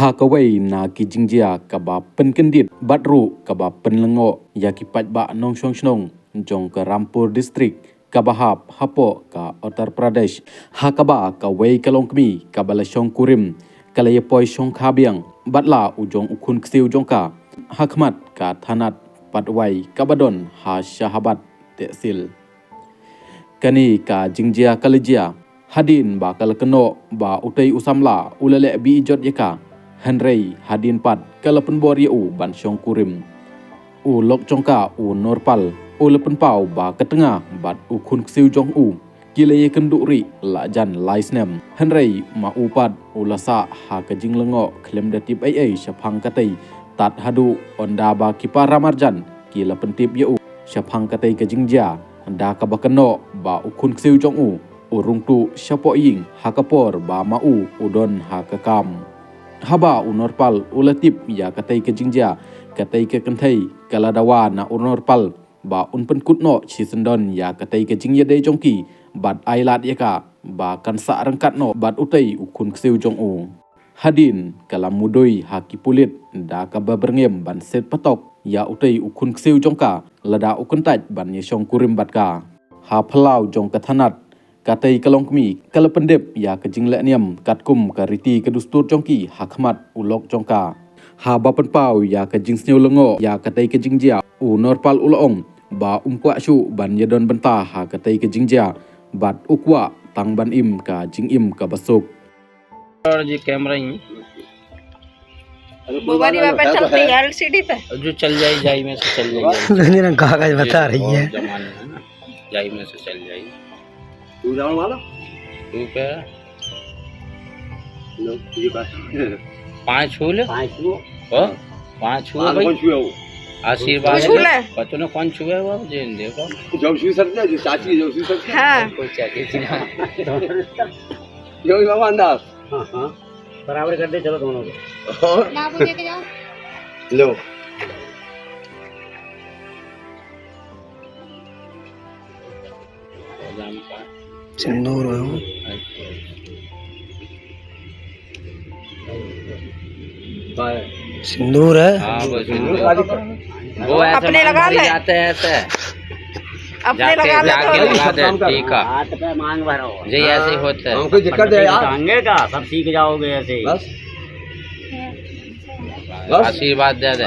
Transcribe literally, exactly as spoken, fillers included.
Ha kawei na ki jingjia kaba pynkyndit bad ruh kaba pynlyngngoh ïa ki paidbah nongshong shnong jong ka Rampur District kaba hap hapoh ka Uttar Pradesh, ha kaba kawei ka longkmie kaba la shongkurim ka la ïapoi shongkha biang bad la u jong u khun ksiew jong ka ha khmat ka thanat Patwai kaba don ha Shahabad Tehsil. Kane ka jingjia ka la jia hadien ba ka la kynnoh ba utei u samla u la leh beh jot ïa ka, hynrei hadien pat ka la pynbor ïa u ban shongkurim. U lok jong ka u Norpal u la pynpaw ba ka tnga bad u khun ksiew jong u ki la ïakynduh rieh la jan lai snem, hynrei ma u pat u la sah ha ka jinglyngngoh khlem da tip ei ei shaphang katei, tad haduh ynda ba ki para marjan ki la pyntip ïa u shaphang katei ka jingjia da kaba kynnoh ba u khun ksiew jong u u rung tuh shapoh ïing ha ka por ba ma u u don ha ka kam. Haba u Norpal u la tip ïa katei ka jingjia, katei ka kynthei ka la dawa na u Norpal ba un pynkut noh shisyndon ïa katei ka jingïadei jong ki bad ai lad ïa ka ba kan sah ryngkat noh bad utei u khun ksiew jong u. Hadien ka la mudui ha ki pulit da kaba byrngem ban set patok ïa utei u khun ksiew jong ka lada u kyntait ban ïashongkurim bad ka. Ha phyllaw jong ka thanat, katei ka longkmie ka la pyndep ïa ka jinglehniam katkum ka riti ka dustur jong ki ha khmat u lok jong ka. Haba pynpaw ïa ka jingsngew lyngngoh ïa katei ka jingjia, u Norpal u la ong ba um kwah shuh ban ïadon bynta ha katei ka jingjia bad u kwah tang ban im ka jingim kaba suk. और ये कैमरा ही। अरे कोई वो वाली बात ना, वहाँ पे होता है तो चलती है। है एलसीडी पे। जो चल जाए, जाई में से चल जाए। नहीं, नहीं, कागज बता ये रही और है। जमाना है ना, जाई में से चल जाए। तू जाओ वाला? तू क्या? लो, ये बात। पाँच छू ले। पाँच छू। ओ? पाँच छू पाँच भाई। कौन छुए वो? आशीर्वाद छू ले। पता ना कौन छुए वो, जे देखो। जब छू सकते हैं, जो चाची जब छू सकते हैं। हाँ। कोई चाची थी ना। योगी भगवान दास। हाँ, हाँ। बराबर कर दे, चलो दोनों को। और? बाबू लेके जाओ। लो। सिंदूर है वो। सिंदूर है। हाँ, वो सिंदूर। वो ऐसे अपने मांग लगा भरी ले। जाते हैं ऐसे। अपने जाके, लगा ले जाके तो। लगा दे, टीका। हाथ पे मांग भरो। ये ऐसे ही होता है। हमको दिक्कत है यार। टांगे का, सब सीख जाओगे ऐसे ही। बस। बस। आशीर्वाद दे दे।